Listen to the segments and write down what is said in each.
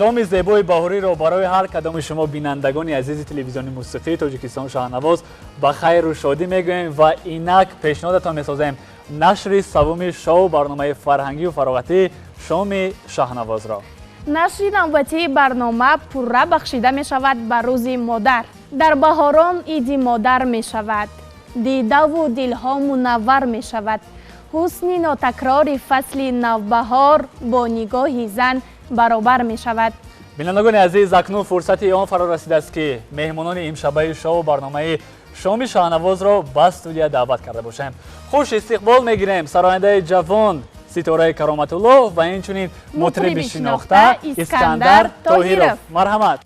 Шоми зебои баҳориро барои ҳар кадоми шумо, бинандагони азизи телевизиони мусиқии Тоҷикистон Шаҳнавоз, ба хайру шодӣ мегӯем ва инак пешниҳодатон месозем нашри севуми шоу барномаи фарҳангию фароғатӣ Шоми Шаҳнавозро. Нашри навбатии барнома пурра бахшида мешавад ба Рӯзи модар. Дар баҳорон иди модар мешавад, дидаву дилҳо мунаввар мешавад. Ҳусни нотакрори фасли навбаҳор бо нигоҳи зан баробар мешавад. Бинандагони азиз, акнун фурсати он фаро расидааст, ки меҳмонони имшабаи шоу барномаи Шоми Шаҳнавозро ба студия даъват карда бошем. Хуш истиқбол мегирем сарояндаи ҷавон Ситораи Кароматулло ва инчунин мутриби шинохта Искандар Тоҳиров. Марҳамат.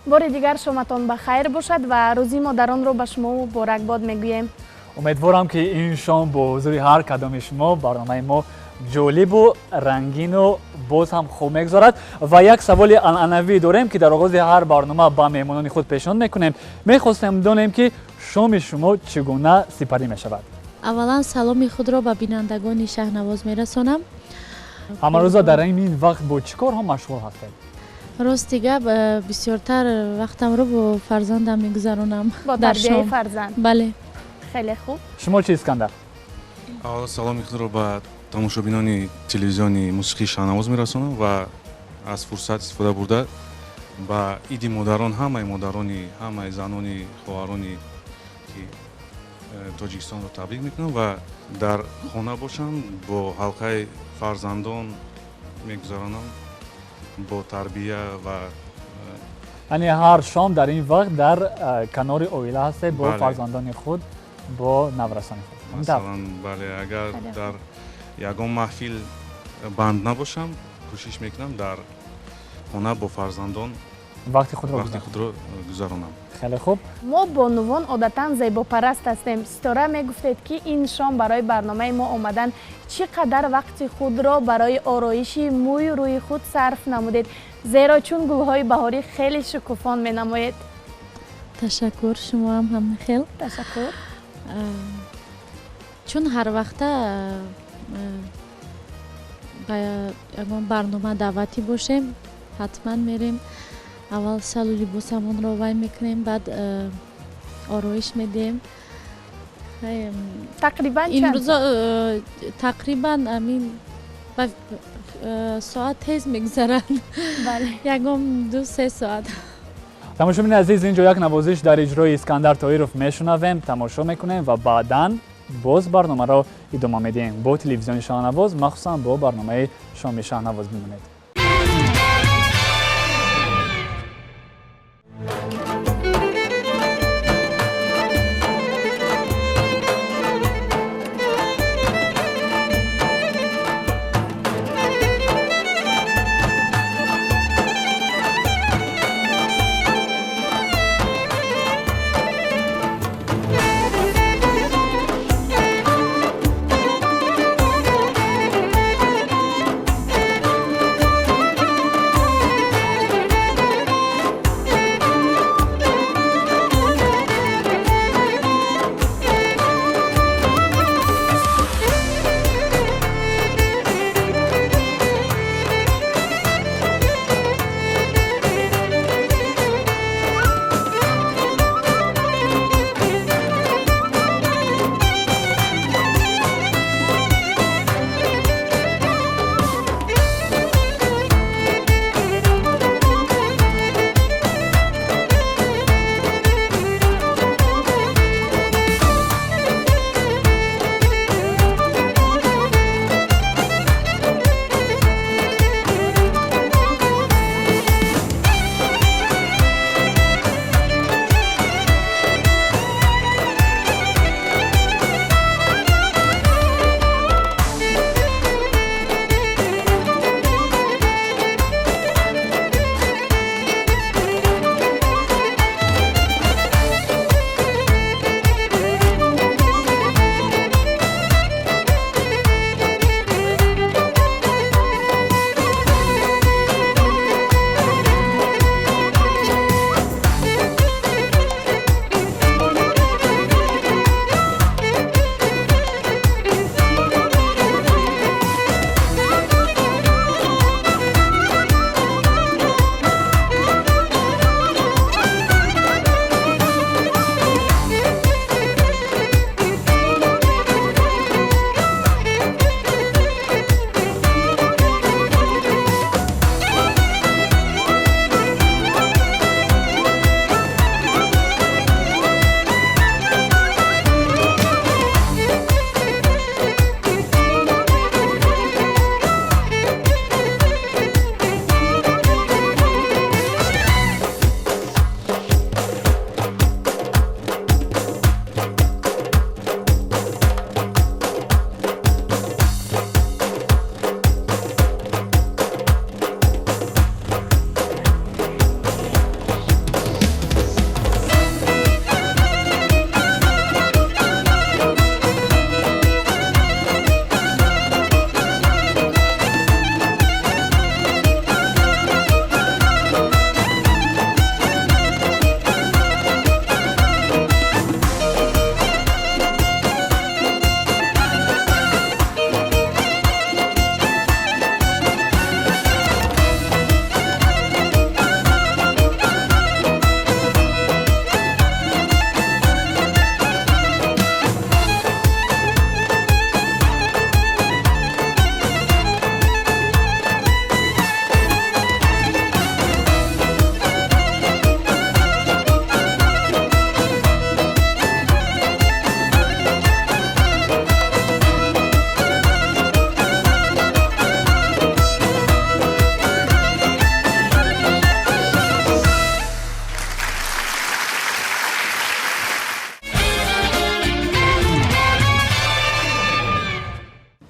Бори дигар шоматон ба хайр бошад ва Рӯзи модаронро ба шумо муборакбод мегӯем. Умедворам, ки ин шом бо ҳузури ҳар кадоми шумо барномаи мо ҷолибу рангину боз ҳам хуб мегузарад. Ва як саволи анъанавӣ дорем, ки дар оғози ҳар барнома ба меҳмонони худ пешниҳод мекунем. Мехостем донем, ки шоми шумо чӣ гуна сипарӣ мешавад. Аввалан саломи худро ба бинандагони Шаҳнавоз мерасонам. Ҳамарӯза дар ин вақт бо чӣ корҳо машғул ҳастед? Рости гап, бисёртар вақтамро бо фарзандам мегузаронам. Бо тарбияи фарзанд? Бале. Хеле хуб. Шумо чи, Искандар? Аввал саломи худро ба тамошобинони телевизиони мусиқии Шаҳнавоз мерасонам ва аз фурсат истифода бурда ба иди модарон ҳамаи модарони, ҳамаи занони, хоҳарони ки Тоҷикистонро табрик мекунам ва дар хона бошам, бо ҳалқаи фарзандон мегузаронам, бо тарбия ва Яъне ҳар шом дар ин вақт дар канори оила ҳастед, бо фарзандони худ, бо наврасони худ? Масалан, бале, агар дар ягон маҳфил банд набошам, кӯшиш мекунам дар хона бо фарзандон вақти худро вақти худро гузаронам. Хеле хуб. Мо бонувон одатан зебопараст ҳастем. Ситора, мегуфтед, ки ин шом барои барномаи мо омадан чӣ қадар вақти худро барои ороиши мӯю рӯи худ сарф намудед, зеро чун гулҳои баҳорӣ хеле шукуфон менамоед. Ташаккур, шумоам ҳама хел. Ташаккур. Чун ҳар вақта ба ягон барнома даъватӣ бошем, ҳатман мерем, аввал шалу либосамонро вай мекунем, баъд ороиш медиҳем. Тақрибан? Имрӯзо тақрибан амин соат тез мегузарад, ягон 2-3 соат. Тамошобини азиз, инҷо як навозиш дар иҷрои Искандар Тоиров мешунавем, тамошо мекунем ва баъдан боз барномаро идома медиҳем. Бо телевизиони Шаҳнавоз, махсусан бо барномаи Шоми Шаҳнавоз бимонед.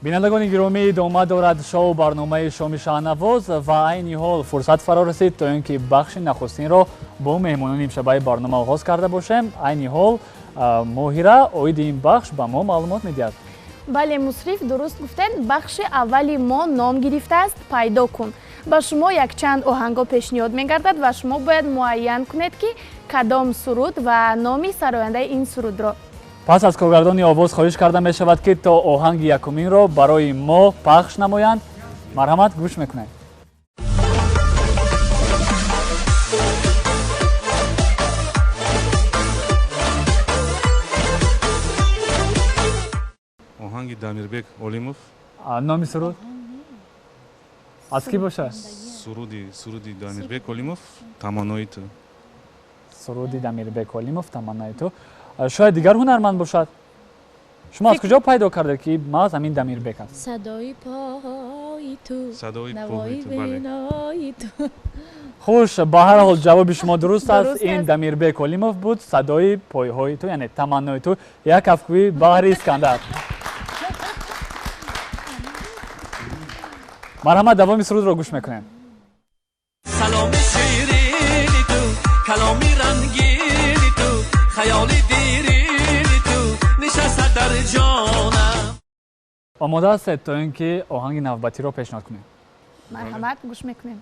Бинандагони гиромӣ, идома дорад шоу барномаи шоми Шаҳнавоз ва айни ҳол фурсат фаро расид, то ин ки бахши нахустинро бо меҳмонони имшабаи барнома оғоз карда бошем. Айни ҳол Моҳира оиди ин бахш ба мо маълумот медиҳад. Бале, Мусриф, дуруст гуфтед. Бахши аввали мо ном гирифтааст «Пайдо кун». Ба шумо якчанд оҳангҳо пешниҳод мегардад ва шумо бояд муайян кунед, ки кадом суруд ва номи сарояндаи ин сурудро. Пас аз коргардони овоз хоҳиш карда мешавад, ки то оҳанги якуминро барои мо пахш намоянд. Марҳамат, гӯш мекунем. Оҳанги Дамирбек Олимов. Номи суруд аз кӣ бошад? Суруди Дамирбек Олимов, «Таманнои ту». Суруди Дамирбек Олимов, «Таманнои ту». Шояд дигар ҳунарманд бошад. Шумо аз куҷо пайдо кардед, ки маҳз ҳамин Дамирбек аст? Садои пои ту, садои навои пои ту, бале. бинои ту. Хуш, ба ҳар ҳол ҷавоби шумо дуруст аст. Дуруст ин аст. Дамирбек Олимов буд, «Садои пойҳои ту», яъне «Таманнои ту». Як кафкӯи баҳри Искандар. Марҳамат, давоми сурудро гӯш мекунем. Саломи ширини ту, каломи рангини ту, хаёли дирини ту нишаста дар ҷонам. Омода ҳастед, то ин ки оҳанги навбатиро пешниҳод кунем? Марҳамат, гӯш мекунем.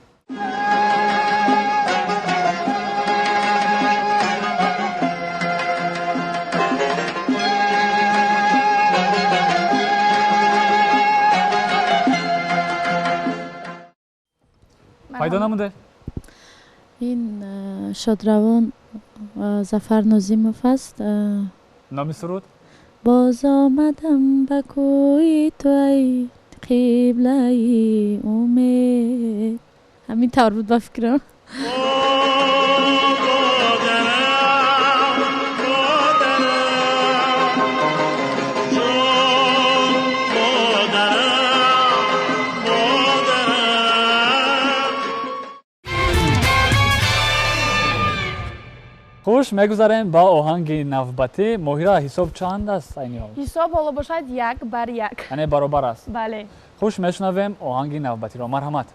Пайдо намуде? Ин шодравон Зафар Нозимов аст. Номи суруд? Боз омадам ба кӯи ту, ай қиблаи умед. Ҳамин тавр буд ба фикрам. Хуш, мегузарем ба оҳанги навбатӣ. Моҳира, ҳисоб чанд аст айни ҳол? Ҳисоб ҳоло бошад 1-1. Яъне баробар аст? Бале. Хуш, мешунавем оҳанги навбатиро. Марҳамат.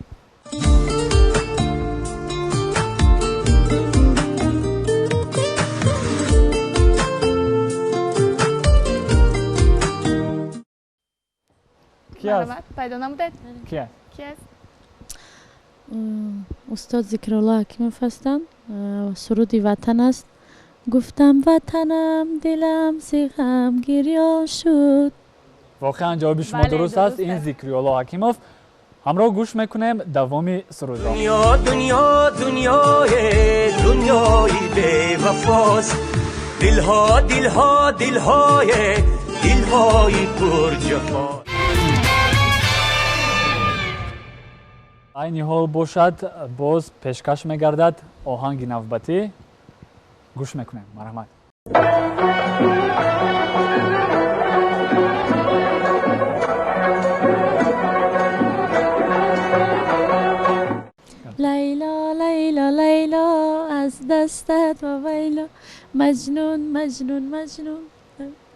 Ки аст? Марҳамат, пайдо намудед? Ки аст? Ки аст? Устод Зикрулло Ҳакимов ҳастанд. Суруди «Ватан» аст. Гуфтам ватанам, дилам зи ғам гирён шуд. Воқеан ҷавоби шумо Бале, дуруст аст. дуруст Ин аст. Зикриёлло Ҳакимов. Ҳамроҳ гӯш мекунем давоми сурудро. Дунё, дунё, дунёе, дунёи бевафост. Дилҳо, дилҳо, дилҳое, дилҳои пурҷафо. Айни ҳол бошад, боз пешкаш мегардад оҳанги навбатӣ. Гӯш мекунем, марҳамат. Лайло, Лайло, Лайло, аз дастат ва вайло, Маҷнун, Маҷнун, Маҷнун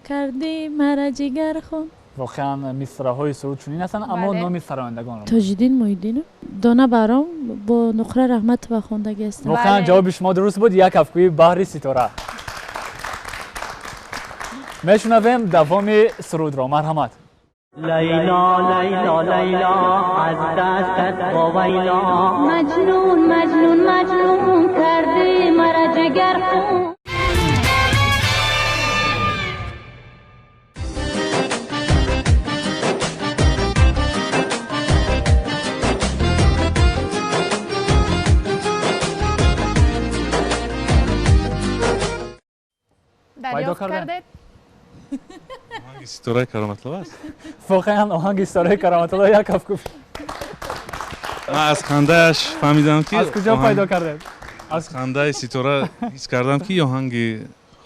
кардӣ мара ҷигархун. Воқеан мисраҳои суруд чунин ҳастанд, аммо Бале. номи сарояндагонро. Тоҷиддин Муҳиддинов, Дона Баром бо Нуқра Раҳматова хондагӣ ҳастанд. Воқеан Бале. ҷавоби шумо дуруст буд. Як кафкӯи баҳри Ситора. Мешунавем давоми сурудро. Марҳамат. Лайло, Лайло, Лайло, аз дастат вовайло. Маҷнун, Маҷнун, Маҷнун кардӣ мара ҷигархун. Дарёфт кардем? кардед? Оҳанги Ситораи Кароматлова аст. Воқеан оҳанги Ситораи Кароматулло. Як кафкӯ. Ман аз хандааш фаҳмидам, ки Аз куҷо пайдо кардед? Аз хандаи Ситора ҳис кардам, ки оҳанги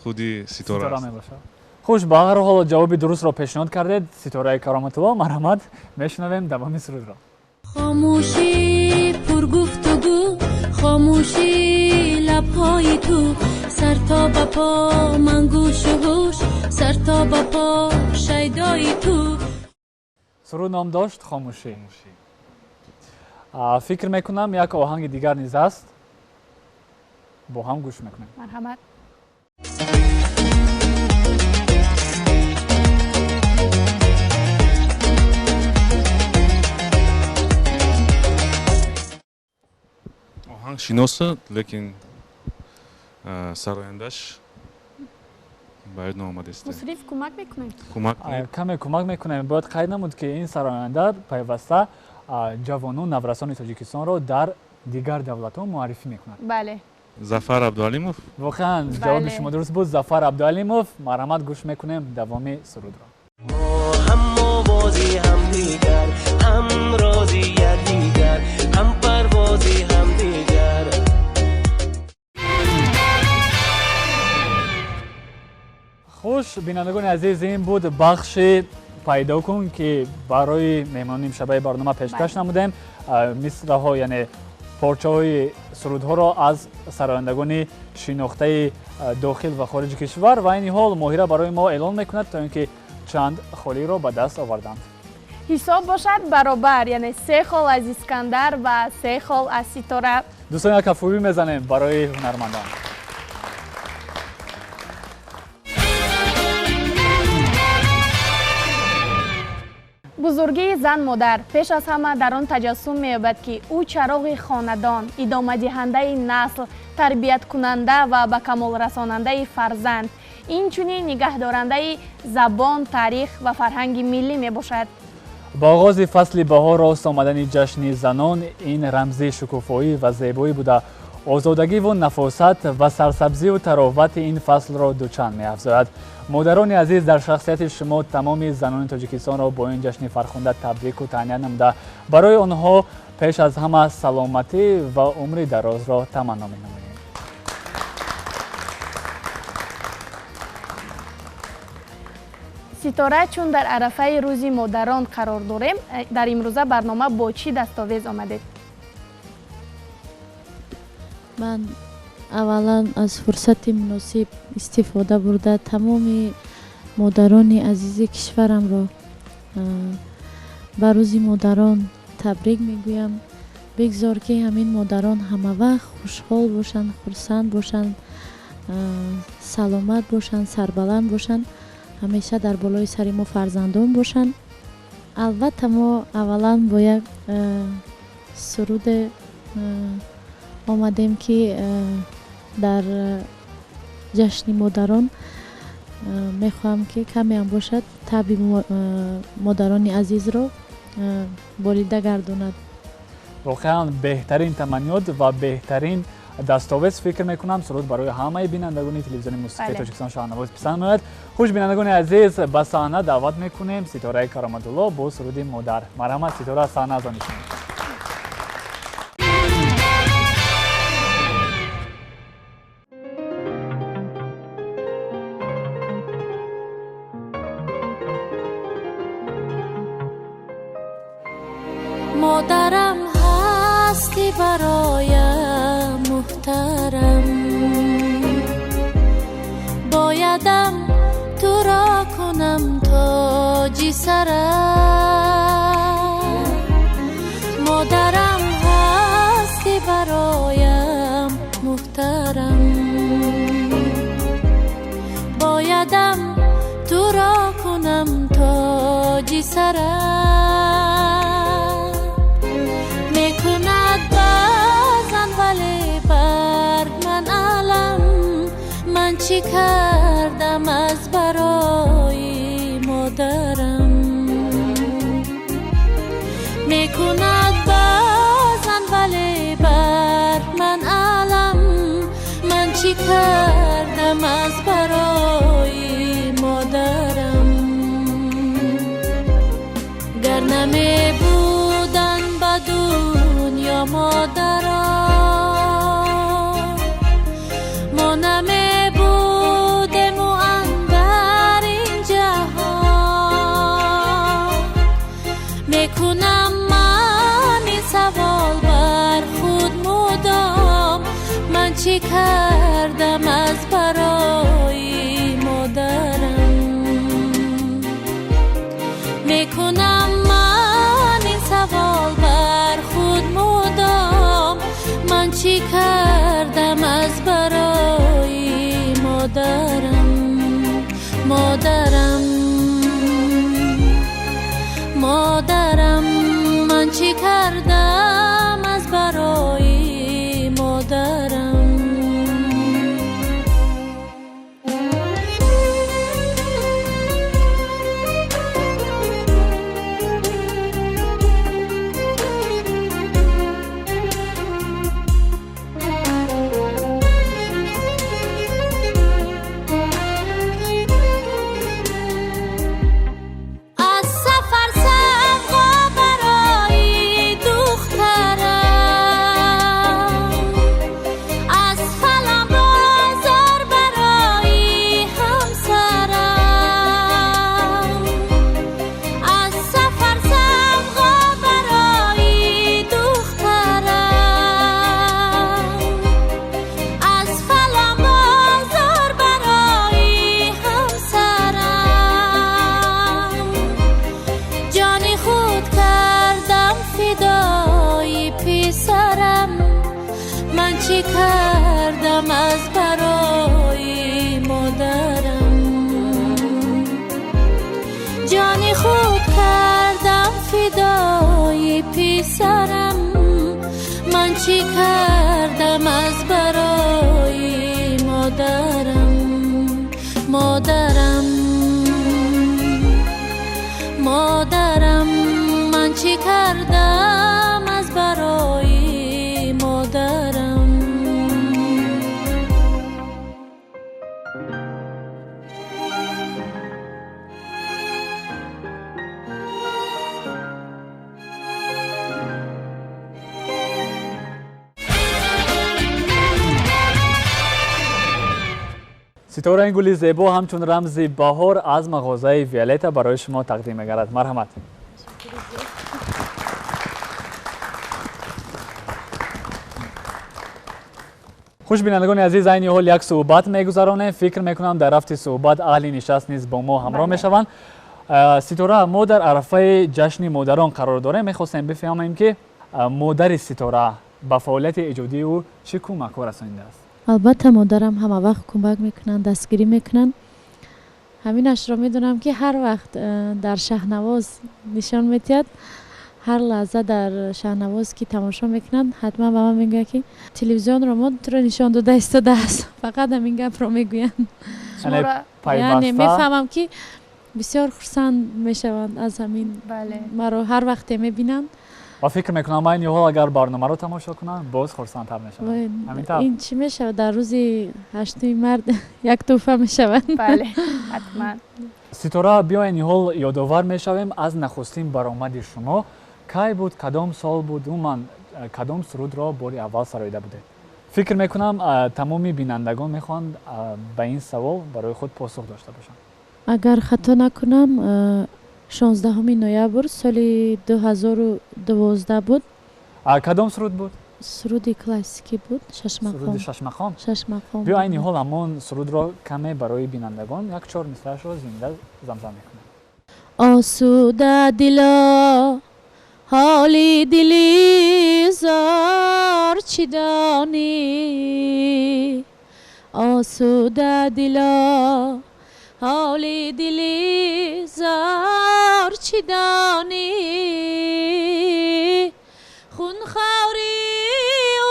худи Ситора Ситора аст. мебошад. Хуш, ба ҳар ҳол ҷавоби дурустро пешниҳод кардед. Ситораи Кароматулло. Марҳамат, мешунавем давоми сурудро. Хомӯшӣ пургуфтугӯ, хомӯшӣ лабҳои ту, сар то ба по ман гӯшу гӯш, сар то ба по шайдои ту. Суруд ном дошт «Хомӯшӣ». Фикр мекунам, як оҳанги дигар низ аст, бо ҳам гӯш мекунем. Марҳамат. Оҳанг шиноса, лекин сарояндаш ба ёд наомадааст. Мусриф, кӯмак мекунем? Кӯмак кунед. Каме кӯмак мекунем. Бояд қайд намуд, ки ин сароянда пайваста ҷавону наврасони Тоҷикистонро дар дигар давлатҳо муаррифӣ мекунад. Бале. Зафар Абдуалимов. Воқеан, ҷавоби шумо дуруст буд. Зафар Абдуалимов. Марҳамат, гӯш мекунем давоми сурудро. Мо ҳамовози ҳамдигар, ҳамрози якдигар, ҳампарвози ҳамдигар. Хуш, бинандагони азиз, ин буд бахши «Пайдо кун», ки барои меҳмонони имшабаи барнома пешкаш намудем мисраҳо, яъне порчаҳои сурудҳоро аз сарояндагони шинохтаи дохил ва хориҷи кишвар. Ва айни ҳол Моҳира барои мо эълон мекунад, то ин ки чанд холиро ба даст оварданд. Ҳисоб бошад баробар, яъне се хол аз Искандар ва се хол аз Ситора. Дӯстон, як кафкӯбӣ мезанем барои ҳунармандон. Бузургии зан модар пеш аз ҳама дар он таҷассум меёбад, ки ӯ чароғи хонадон, идомадиҳандаи насл, тарбияткунанда ва ба камол расонандаи фарзанд, инчунин нигаҳдорандаи забон, таърих ва фарҳанги миллӣ мебошад. Ба оғози фасли баҳор рост омадани ҷашни занон ин рамзи шукуфоӣ ва зебоӣ буда, озодагиву нафосат ва сарсабзиву таровати ин фаслро дучанд меафзояд. Модарони азиз, дар шахсияти шумо тамоми занони Тоҷикистонро бо ин ҷашни фархунда табрику таҳният намуда, барои онҳо пеш аз ҳама саломатӣ ва умри дарозро таманно менамоем. Ситора, чун дар арафаи Рӯзи модарон қарор дорем, дар имрӯза барнома бо чӣ дастовез омадед? Ман аввалан аз фурсати муносиб истифода бурда, тамоми модарони азизи кишварамро ба Рӯзи модарон табрик мегӯям. Бигзор, ки ҳамин модарон ҳамавақт хушҳол бошанд, хурсанд бошанд, саломат бошанд, сарбаланд бошанд, ҳамеша дар болои сари мо фарзандон бошанд. Албатта, мо аввалан бо як суруде омадем, ки дар ҷашни модарон мехоҳам, ки камеам бошад, таби модарони азизро болида гардонад. Воқеан, беҳтарин таманниёт ва беҳтарин дастовез. Фикр мекунам, суруд барои ҳамаи бинандагони телевизиони мусиқии Тоҷикистон Шаҳнавоз писанд меояд. Хуш, бинандагони азиз, ба саҳна даъват мекунем Ситораи Кароматулло бо суруди «Модар». Марҳамат, Ситора, саҳна аз они шумо. Модарам ҳастӣ бароям муҳтарам, боядам туро кунам тоҷи сарам. Модарам ҳастӣ бароям муҳтарам, боядам туро кунам тоҷи сарам. Мекунад баъзан, вале бар ман алам, ман чӣ кардам аз барои модарам? Мекунад баъзан, вале бар ман алам, ман чӣ кардам аз барои модарам? Гар намебудан ба дунё модарон, мо намебудему андар ин ҷаҳон. Мекунам ман ин савол бар худ мудом, ман чӣ кардам аз барои модарам? Мекунам. سرم من چی کردم از برای مادرم مادرم مادرم من چی کردم از برای مادرم. Ситора, ин гули зебо ҳамчун рамзи баҳор аз мағозаи Виолета барои шумо тақдим мегардад. Марҳамат. Хуш, бинандагони азиз, айни ҳол як суҳбат мегузаронем. Фикр мекунам, дар рафти суҳбат аҳли нишаст низ бо мо ҳамроҳ мешаванд. Ситора, мо дар арафаи ҷашни модарон қарор дорем. Мехостем бифаҳмем, ки модари Ситора ба фаъолияти эҷодии ӯ чӣ кӯмакҳо расонидааст. Албатта, модарам ҳама вақт кӯмак мекунанд, дастгирӣ мекунанд. Ҳаминашро медонам, ки ҳар вақт дар Шаҳнавоз нишон метиҳад, ҳар лаҳза дар Шаҳнавоз ки тамошо мекунанд, ҳатман ба ман мегӯяд, ки телевизионро мо туро нишон дода истодааст. Фақат ҳамин гапро мегӯянд. Яъне мефаҳмам, ки бисёр хурсанд мешаванд аз ҳамин, маро ҳар вақте мебинанд. Ва фикр мекунам, айни ҳол агар барномаро тамошо кунанд, боз хурсандтар мешаванд. Ҳамин тавр? Ин чӣ мешавад, дар рӯзи 8 март як тӯҳфа мешавад. Бале, ҳатман. Ситора, биё айни ҳол ёдовар мешавем аз нахустин баромади шумо. Кай буд, кадом сол буд, умуман кадом сурудро бори аввал сароида будед? Фикр мекунам, тамоми бинандагон мехоҳанд ба ин савол барои худ посух дошта бошанд. Агар хато накунам, 16 ноябр соли 2012 буд. Кадом суруд буд? Суруди классикӣ буд, шашмақом. Суруди шашмақом. Шашмақом. Биё айни ҳол ҳамон сурудро каме барои бинандагон як чор мисраашро зинда замзам мекунем. Осуда дило, ҳоли дили зор чӣ донӣ, осуда дило, ҳоли дили зор чӣ донӣ, хунхори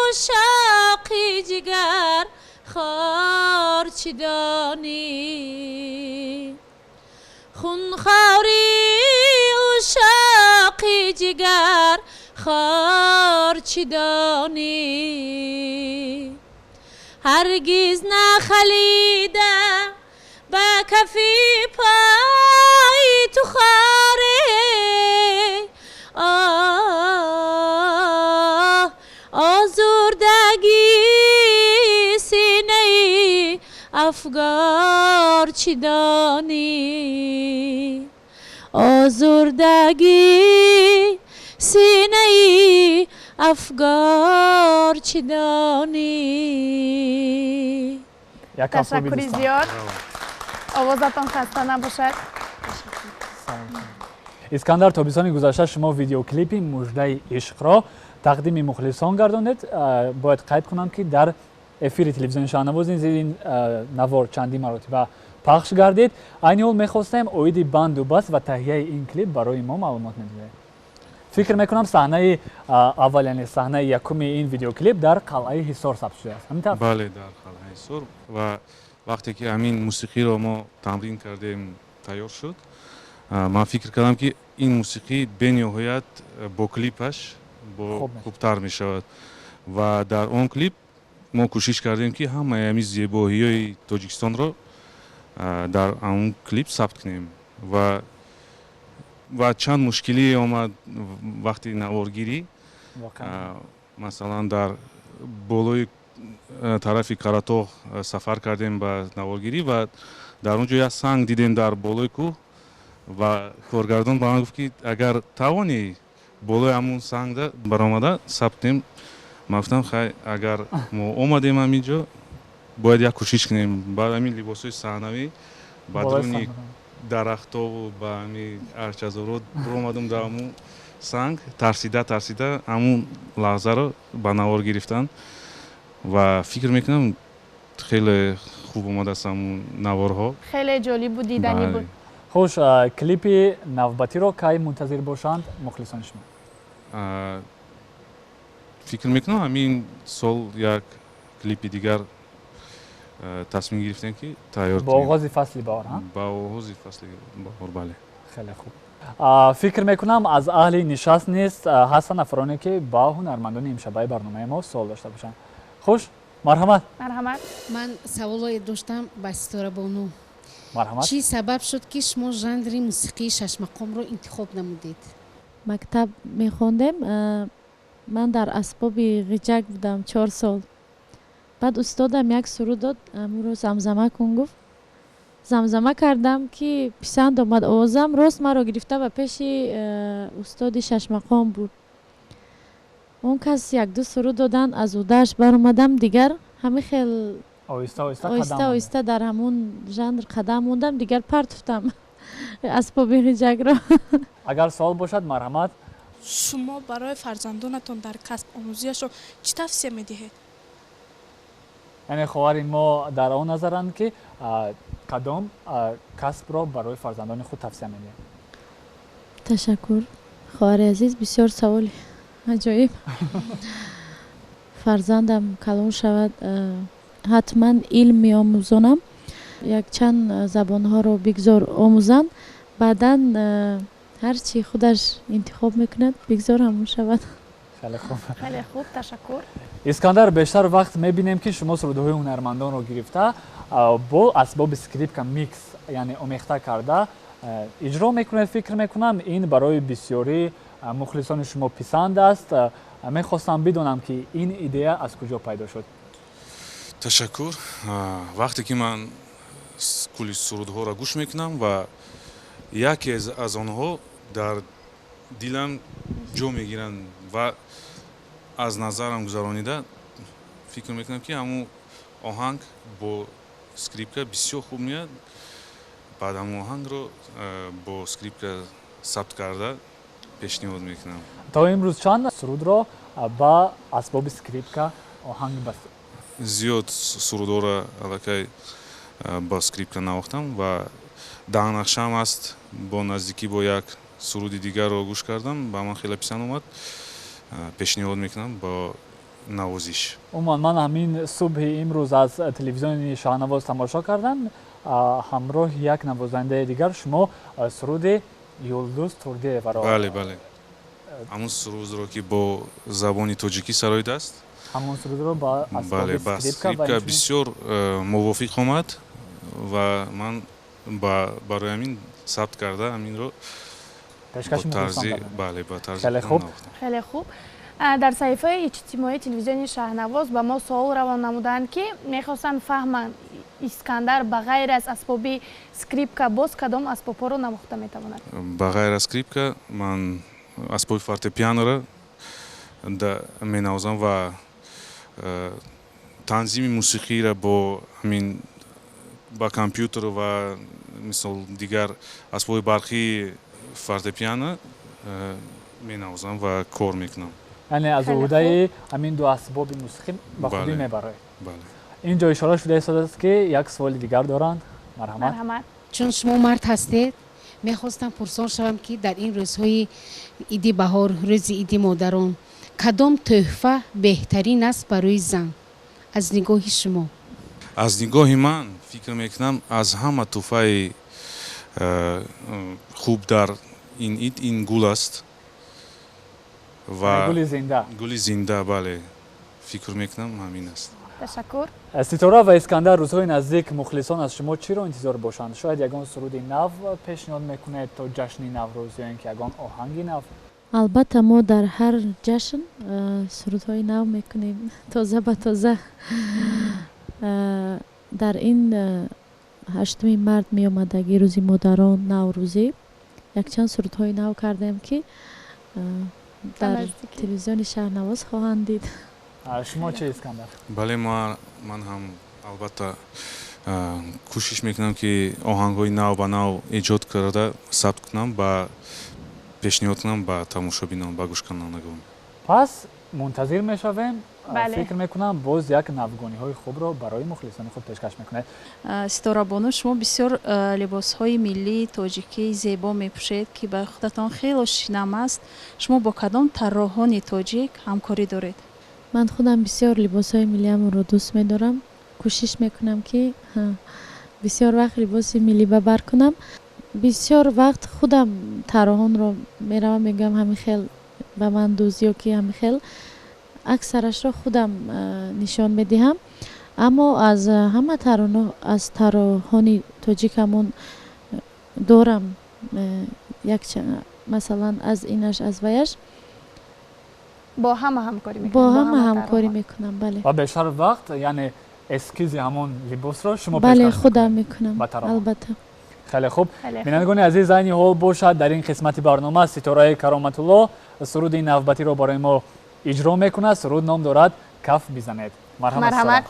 ушоқи ҷигар хор чӣ донӣ, хунхори ушоқи ҷигар хор чӣ донӣ, ҳаргиз нахалида ба кафи пои ту хоре, оҳ, озурдагӣ синаи афгор чӣ донӣ, озурдагӣ синаи афгор чӣ донӣ. Ташаккури зиёд, овозатон хаста набошад. Искандар, тобистони гузашта шумо видеоклипи муждаи ишқро тақдими мухлисон гардонед. Бояд қайд кунам, ки дар эфири телевизиони Шаҳнавоз низ ин навор чандин маротиба пахш гардид. Айни ҳол мехостем оиди банду баст ва таҳияи ин клип барои мо маълумот медиҳед. Фикр мекунам, саҳнаи аввал, яъне саҳнаи якуми ин видеоклип дар қалъаи Ҳисор сабт шудааст, ҳамин тавр? Бале, дар қалъаи Ҳисор. Ва вақте ки ҳамин мусиқиро мо тамрин кардем, тайёр шуд, ман фикр кардам, ки ин мусиқӣ бениҳоят бо клипаш бо хубтар мешавад. Ва дар он клип мо кӯшиш кардем, ки ҳамаи ҳамин зебоиҳои Тоҷикистонро дар он клип сабт кунем. Ва чанд мушкилие омад вақти наворгирӣ. Масалан, дар болои тарафи Қаратоғ сафар кардем ба наворгирӣ ва дар он ҷо як санг дидем дар болои кӯҳ ва коргардон ба ман гуфт, ки агар тавонӣ, болои ҳамун сангда баромада сабт кунем. Ман гуфтам, хай, агар мо омадем ҳамин ҷо, бояд як кӯшиш кунем. Баъд ҳамин либосҳои саҳнавӣ ба дуруни дарахтову ба ҳамин арчазоро баромадам, дар ҳамун санг тарсида тарсида ҳамун лаҳзаро ба навор гирифтан ва фикр мекунам, хеле хуб омадааст ҳамун наворҳо. Хеле ҷолибу диданӣ буд. Хуш, клипи навбатиро кай мунтазир бошанд мухлисони шумо? Фикр мекунам, ҳамин сол як клипи дигар тасмим гирифтем, ки тайёр. Бо оғози фасли баҳор? Ба оғози фасли баҳор, бале. Хеле хуб. Фикр мекунам, аз аҳли нишаст нест ҳастанд нафароне, ки ба ҳунармандони имшабаи барномаи мо суол дошта бошанд. Хуш, марҳамат. Марҳамат. Ман саволое доштам ба Ситорабону. Марҳамат. Чӣ сабаб шуд, ки шумо жанри мусиқии шашмақомро интихоб намудед? Мактаб мехондем, ман дар асбоби ғиҷак будам 4 сол. Баъд устодам як суруд дод, амуро замзама кун, гуфт. Замзама кардам, ки писанд омад овозам. Рост маро гирифта ба пеши устоди шашмақом буд. Он кас якду суруд доданд, аз уҳдааш баромадам. Дигар ҳамин хел оҳиста оҳиста. Оҳиста оҳиста дар ҳамун жанр қадам мондам, дигар партуфтам асбоби ғиҷакро. Агар суол бошад, марҳамат. Шумо барои фарзандонатон дар касб омӯзиашон чӣ тавсия медиҳед? Яъне хоҳари мо дар он назаранд, ки кадом касбро барои фарзандони худ тавсия медиҳед. Ташаккур, хоҳари азиз, бисёр саволи аҷоиб. Фарзандам калон шавад, ҳатман илм меомӯзонам, якчанд забонҳоро бигзор омӯзанд, баъдан ҳар чӣ худаш интихоб мекунад, бигзор ҳамон шавад. Хеле хуб. Хеле хуб, ташаккур. Искандар, бештар вақт мебинем, ки шумо сурудҳои ҳунармандонро гирифта, бо асбоби скрипка микс, яъне омехта карда иҷро мекунед. Фикр мекунам, ин барои бисёрӣ мухлисони шумо писанд аст. Мехостам бидонам, ки ин идея аз куҷо пайдо шуд? Ташаккур. Вақте ки ман кулли сурудҳоро гӯш мекунам ва яке аз онҳо дар дилам ҷо мегиранд ва аз назарам гузаронида фикр мекунам, ки ҳамун оҳанг бо скрипка бисёр хуб меяд, баъд ҳамун оҳангро бо скрипка сабт карда пешниҳод мекунам. То имрӯз чанд сурудро ба асбоби скрипка оҳанг бастед? Зиёд сурудҳоро аллакай ба скрипка навохтам ва дар нақшаам аст. Бо наздикӣ бо як суруди дигарро гӯш кардам, ба ман хеле писанд омад, пешниҳод мекунам бо навозиш. Умуман, ман ҳамин субҳи имрӯз аз телевизиони Шаҳнавоз тамошо кардам, ҳамроҳи як навозандаи дигар шумо суруди Юлдуз Турдиеваро. Бале, ҳамун сурудро, ки бо забони тоҷикӣ сароидааст. Ҳамон сурудро ба Бале, ба скрипка бисёр мувофиқ омад ва ман барои ҳамин сабт карда ҳаминро. Бале, ба тарзи. Хеле хуб. Хеле хуб. Дар саҳифаи иҷтимоии телевизиони Шаҳнавоз ба мо суол равон намуданд, ки мехостанд фаҳманд, Искандар ба ғайр аз асбоби скрипка боз кадом асбобҳоро навохта метавонад? Ба ғайр аз скрипка ман асбоби фортепианоро менавозам ва танзими мусиқиро бо ҳамин ба компютер ва мисол дигар асбоби барқии фортепиано менавозам ва кор мекунам. Яъне аз уҳдаи ҳамин ду асбоби мусиқӣ ба худӣ мебароед. Бале. Ин ҷо ишора шуда истодааст, ки як суоли дигар доранд. Марҳамат. Чун шумо мард ҳастед, мехостам пурсон шавам, ки дар ин рӯзҳои иди баҳор, рӯзи иди модарон, кадом тӯҳфа беҳтарин аст барои зан аз нигоҳи шумо? Аз нигоҳи ман, фикр мекунам, аз ҳама тӯҳфаи хуб дар ин ид ин гул аст. Ва гули зинда. Гули зинда, бале, фикр мекунам, ҳамин аст. Ташаккур. Ситора ва Искандар, рӯзҳои наздик мухлисон аз шумо чиро интизор бошанд? Шояд ягон суруди нав пешниҳод мекунед то ҷашни Наврӯз ё ин ки ягон оҳанги нав? Албатта, мо дар ҳар ҷашн сурудҳои нав мекунем, тоза ба тоза. Дар ин 8-уми март меомадагӣ, рӯзи модарон, наврӯзӣ, якчанд сурудҳои нав кардем, ки дар телевизиони Шаҳрнавоз хоҳанд дид. Шумо чи, Искандар? Бале, ман ҳам албатта кӯшиш мекунам, ки оҳангҳои нав ба нав эҷод карда, сабт кунам, ба пешниҳод кунам ба тамошобинон, ба гӯшкунандагон. Пас Мунтазир мешавем. Фикр мекунам, боз як навгониҳои хубро барои мухлисони худ пешкаш мекунед. Ситорабону, шумо бисёр либосҳои миллии тоҷикии зебо мепӯшед, ки ба худатон хело шинам аст. Шумо бо кадом тарроҳони тоҷик ҳамкорӣ доред? Ман худам бисёр либосҳои миллиамонро дӯст медорам. Кӯшиш мекунам, ки бисёр вақт либоси миллӣ ба бар кунам. Бисёр вақт худам тарроҳонро меравам, мегӯям, ҳамин хел ба ман дӯз ё ки ҳамин хел, аксарашро худам нишон медиҳам. Аммо аз ҳама аз тарроҳони тоҷикамон дорам як, масалан, аз инаш, аз ваяш. Бо ҳама ҳамкорӣ мекунед? Бо ҳама ҳамкорӣ мекунам, бале. Ва бештар вақт, яъне, эскизи ҳамон либосро шумо? Бале, худам мекунам, албатта. Хеле хуб. Бинандагони азиз, айни ҳол бошад, дар ин қисмати барнома Ситораи Кароматулло суруди навбатиро барои мо иҷро мекунад. Суруд ном дорад «Каф бизанед». Марҳамат.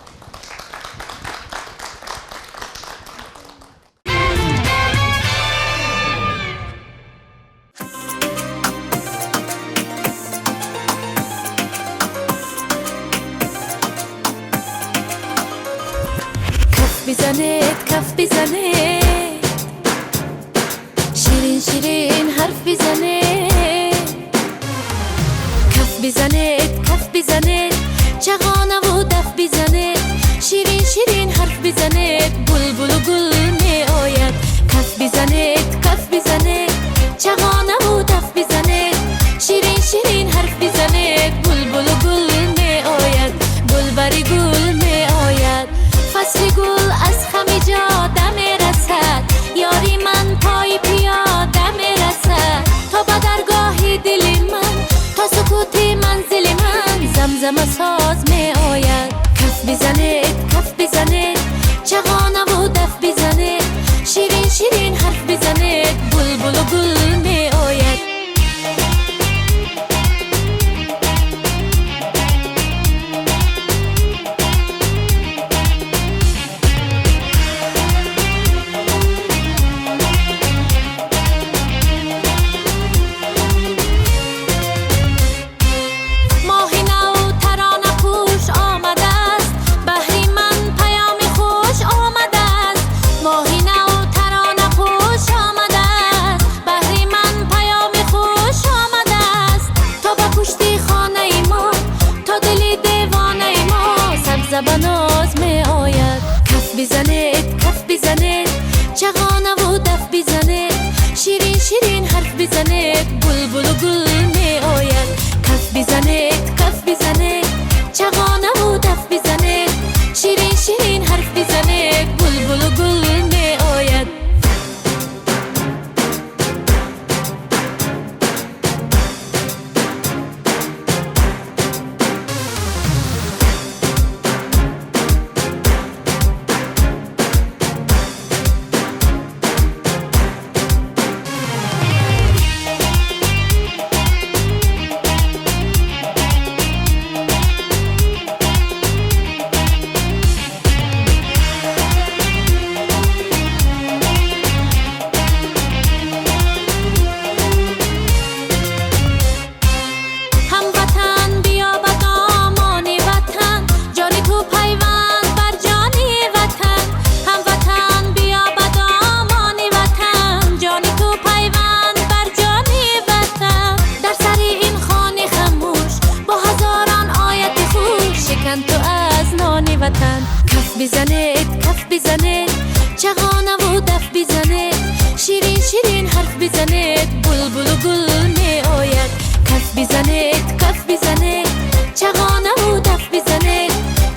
Каф бизанед, каф бизанед, ширин ширин ҳарф бизанед. Каф бизанед, каф бизанед, чағонаву даф бизанед, ширин ширин ҳарф бизанед, булбулу гул меояд. Каф бизанед, каф бизанед, чағонаву даф бизанед, ширин ширин ҳарф бизанед, булбулу гул меояд, гулбари гул меояд. Фасли гул аз хами ҷода мерасад, ёри ман пои пиёда мерасад, то ба даргоҳи дили ман, то сукути манзили ман замзама соз меояд. Каф бизанед, каф бизанед, чағонаву даф бизанед, ширин ширин ҳарф бизанед, булбулу гул меояд. Моҳи нав таронапӯш омадааст, баҳри ман паёми хуш омадааст. Моҳи нав таронапӯш омадааст, баҳри ман паёми хуш омадааст, то ба пушти хонаи мо, то дили девонаи мо сабзабаноз меояд. Каф бизанед, каф бизанед, чағонаву даф бизанед, ширин ширин ҳарф бизанед, булбулу гул меояд. Каф бизанед, каф бизанед, чағонаву даф бизанед, ширин ширин ҳарф бизанед, булбулу гул меояд. Ҳамватан, биё ба домони ватан, ҷони ту пайванд бар ҷони ватан. Ҳамватан, биё ба домони ватан, ҷони ту пайванд бар ҷони ватан. Дар сари ин хони хамӯш бо ҳазорон ояти хуш, шикан ту аз нони ватан. Каф бизанед, каф бизанед, чағонаву даф бизанед, ширин ширин ҳарф бизанед, булбулу гул меояд. Каф бизанед, каф бизанед, чағонаву даф бизанед,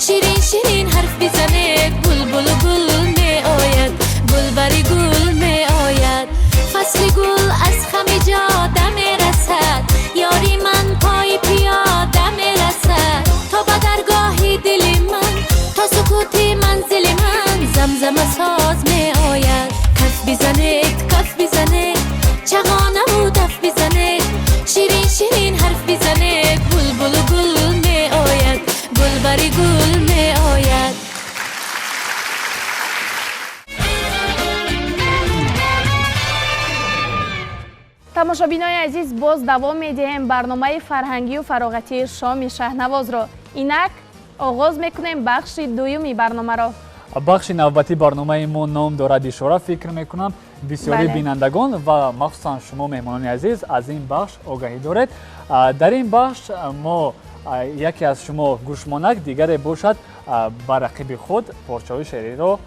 ширин ширин ҳарф бизанед, булбулу гул меояд, гулбари гул меояд. Фасли гул аз хами ҷода мерасад, ёри ман пои пиёда мерасад, то ба даргоҳи дили ман, то сукути манзили ман замзама соз меояд. Каф бизанед, каф бизанед, чағонаву даф бизанед, ширин ширин ҳарф бизанед, булбулу гул меояд, гулбари гул меояд. Тамошобинони азиз, боз давом медиҳем барномаи фарҳангию фароғатии шоми Шаҳнавозро. Инак оғоз мекунем бахши дуюми барномаро. Бахши навбатии барномаи мо ном дорад ишора. Фикр мекунам, бисёри бинандагон ва махсусан шумо, меҳмонони азиз, аз ин бахш огаҳӣ доред. Дар ин бахш мо яке аз шумо гӯшмонак, дигаре бошад ба рақиби худ порчаҳои шеъриро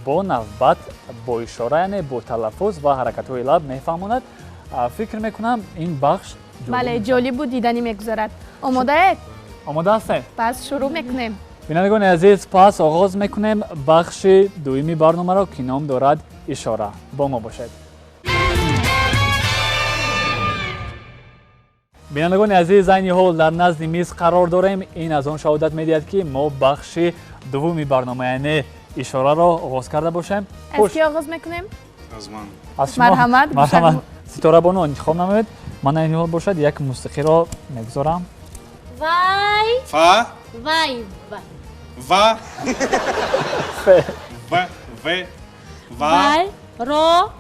бо навбат, бо ишора, яъне бо талаффуз ва ҳаракатҳои лаб мефаҳмонад. Фикр мекунам, ин бахш бале, ҷолибу диданӣ мегузарад. Омодаед? Омода ҳастем. Пас шурӯъ мекунем. Бинандагони азиз, пас оғоз мекунем бахши дуюми барномаро, ки ном дорад ишора. Бо мо бошед. Бинандагони азиз, айни ҳол дар назди миз қарор дорем. Ин аз он шаҳодат медиҳад, ки мо бахши дуввуми барнома, яъне ишораро оғоз карда бошем. Аз ки оғоз мекунем? Аз ман. Аз шумо. Марҳамат. Марҳамат, Ситорабону, интихоб намоед. Ман айни ҳол бошад як мусиқиро мегузорам. Вай. Фа. Вай. Ва. Фе. В. В. Ва. Вай. Ро.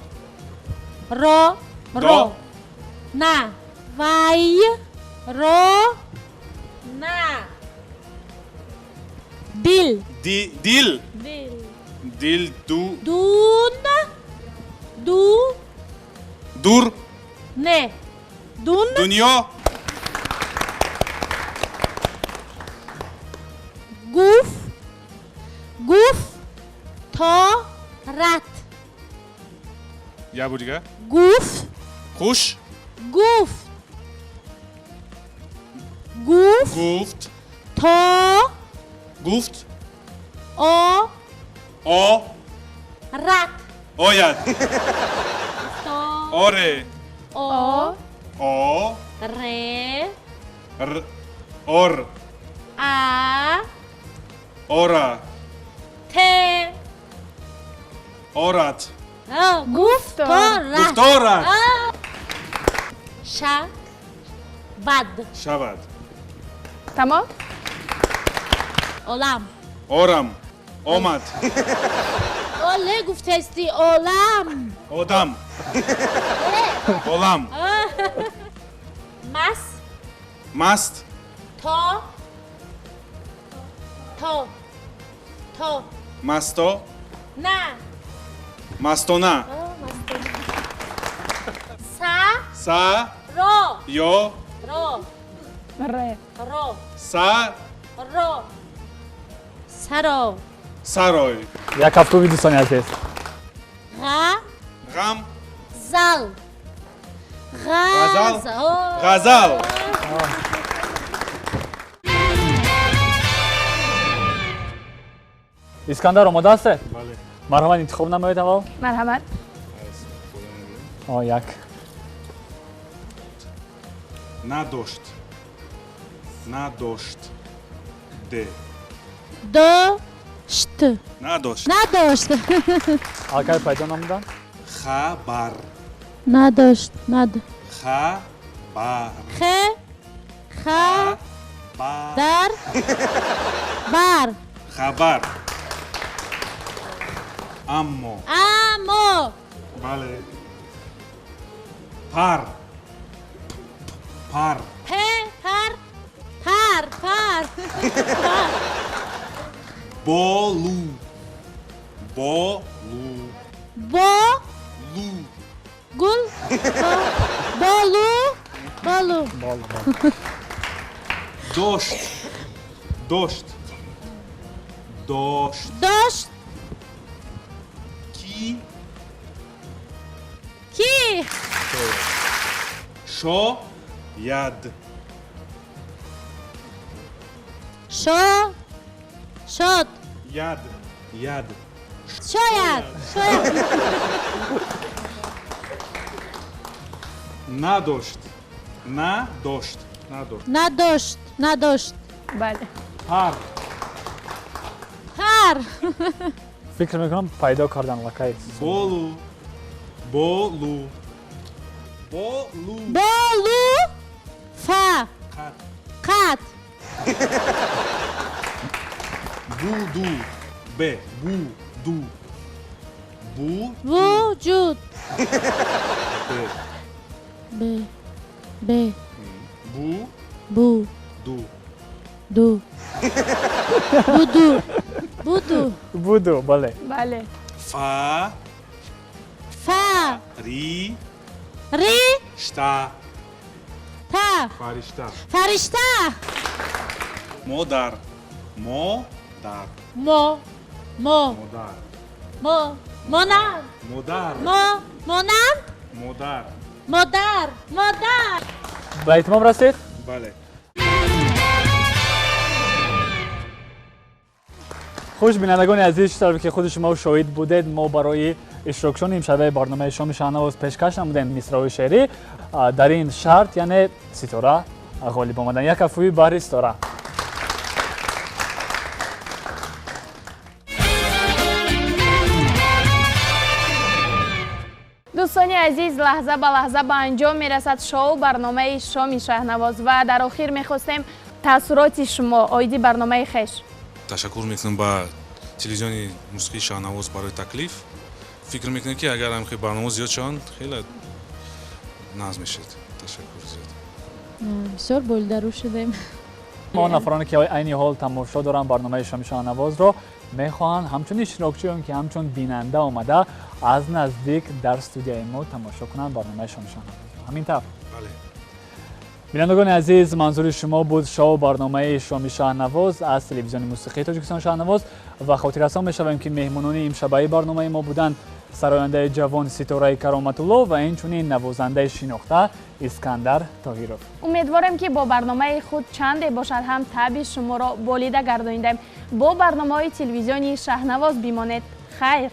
Ро. Ро. На. Вай. Ро. На. Дил. Ди. Дил. Дил. Дил. Ду. Дун. Ду. Дур. Не. Дун. Дунё. Гуф. Гуф. То. Рат. Я бор дига. Гуф. Хуш. Гуфт. Гуфт. Гуфт. То. Гуфт. О. О. Рат. Ояд. То. Оре. О. О. Ре. Р. Ор. А. Ора. Т. Орат. Гуфторат. Гуфторат. Ша. Бад. Шавад. Тамом? Олам. Орам. Омад. Оле гуфтести олам. Одам. Олам. Мас. Маст. То. То. То. Масто. На. Мастона. Са. Са. Ро. Ё. Ро. Ре. Ро. Са. Ро. Саро. Сарой. Як ҳафтуми, дӯстони азиз. Ға. Ғам. Зал. Ғазал. Ғазал. Ғазал. Искандар, омода ҳастед? Бале. Марҳамат, интихоб намоед аввал. Марҳамат. О, як. Надошт. Надошт. Д. Дошт. Надошт. Надошт. Алкай пайдо намуданд. Хабар. Надошт. Над. Хабар. Хе. Ха. Ба. Дар. Бар. Хабар. Аммо. Аммо. Бале. Пар. Пар. Пе. Пар. Пар. Пар. Пар. Болу. Болу. Бо. Лу. Гул. Болу. Болу. Болу. Дошт. Дошт. Дошт. Дошт. Ки. Ки. Шо. Яд. Шо. Шод. Яд. Яд. Шояд. Шояд. Надошт. Надошт. Надошт. Надошт. Надошт. Бале. Пар. Пар. Фикр мекунам, пайдо кардан лакай. Болу. Болу. Болу. Болу. Фа. Қат. Қат. Буду. Б. Бу. Ду. Бу. Вуҷуд. Б. Б. Б. Бу. Бу. Ду. Ду. Буду. Буду. Буду, бале. Бале. Фа. Фа. Ри. Ри. Шта. Та. Фаришта. Фаришта. Модар. Модар. Мо. Мо. Модар. Мо. Монанд. Модар. Мо. Монанд. Модар. Модар. Модар. Ба итмом расид? Бале. Хуш, бинандагони азиз, чӣ тавре ки худи шумо шоҳид будед, мо барои иштирокчиёни имшабаи барномаи шоми Шаҳнавоз пешкаш намудем мисраҳои шеърӣ. Дар ин шарт, яъне Ситора ғолиб омаданд. Як кафкӯбӣ баҳри Ситора. Дӯстони азиз, лаҳза ба лаҳза ба анҷом мерасад шоу барномаи шоми Шаҳнавоз ва дар охир мехостем таассуроти шумо оиди барномаи хеш. Ташаккур мекунам ба телевизиони мусиқии Шаҳнавоз барои таклиф. Фикр мекунем, ки агар ҳамхел барномаҳо зиёд шаванд, хеле нағз мешавад. Ташаккур зиёд. Бисёр болидарӯ шудем. Мо нафароне ки айни ҳол тамошо доранд барномаи шоми Шаҳнавозро, мехоҳанд ҳамчун иштирокчиён, ки ҳамчун бинанда омада аз наздик дар студияи мо тамошо кунанд барномаи шоми Шаҳнавозро. Ҳамин тавр? Бале. Бинандагони азиз, манзури шумо буд шоу барномаи шоми Шаҳнавоз аз телевизиони мусиқии Тоҷикистон Шаҳнавоз ва хотиррасон мешавем, ки меҳмонони имшабаи барномаи мо буданд сарояндаи ҷавон Ситораи Кароматулло ва инчунин навозандаи шинохта Искандар Тоҳиров. Умедворем, ки бо барномаи худ чанде бошад ҳам таъби шуморо болида гардонидаем. Бо барномаҳои телевизиони Шаҳнавоз бимонед. Хайр.